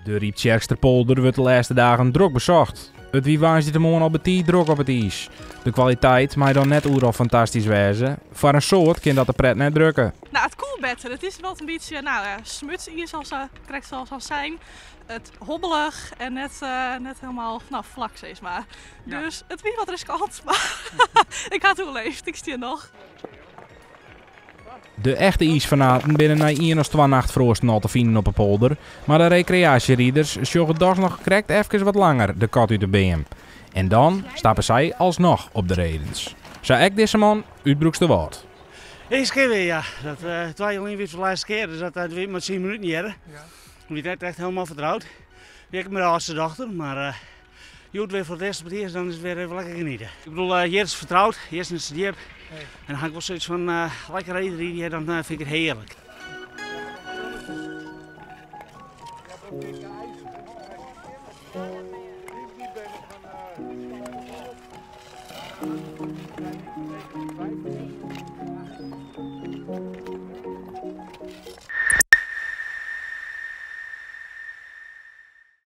De Ryptsjerksterpolder wurdt de lêste dagen drok besocht. It wie woansdeitemoarn al betiid drok op it iis. De kwaliteit mei dan net oeral fantastysk wêze. Foar in soad kin dat de pret net drukke. Nou, it koe better. It is wat in bytsje, nou ja, smutsiis al sa, krekt sa al sein. It hobbelich en net, net helemaal, nou, flak sis mar. Ja. Dus it wie wat riskant, mar ik ha it oerleefd. Ik stean noch. De echte iisfanaten binne nei ien as twa nachtfroasten al te finen op 'e polder, mar de rekreaasjeriders sjogge dochs noch krekt efkes wat langer de kat út de beam. En dan stappe sy alsnoch op de redens. Sa ek dizze man út Broeksterwâld. Earste kear weer, ja. Dat, twa jier lyn wie it foar de lêste kear, dus dat wie mar 10 minuten earder. Ja. Wie net echt helemaal fertroud. Wie ek mei de âldste dochter, mar hjoed weer foar it earst op it iis, dan is it weer even lekker genieten. Ik bedoel, hjir is it fertroud, hjir is it net sa djip. Nee. En dan ha ik wol soiets fan lekker reedriden hjir, dan fyn ik it hearlik.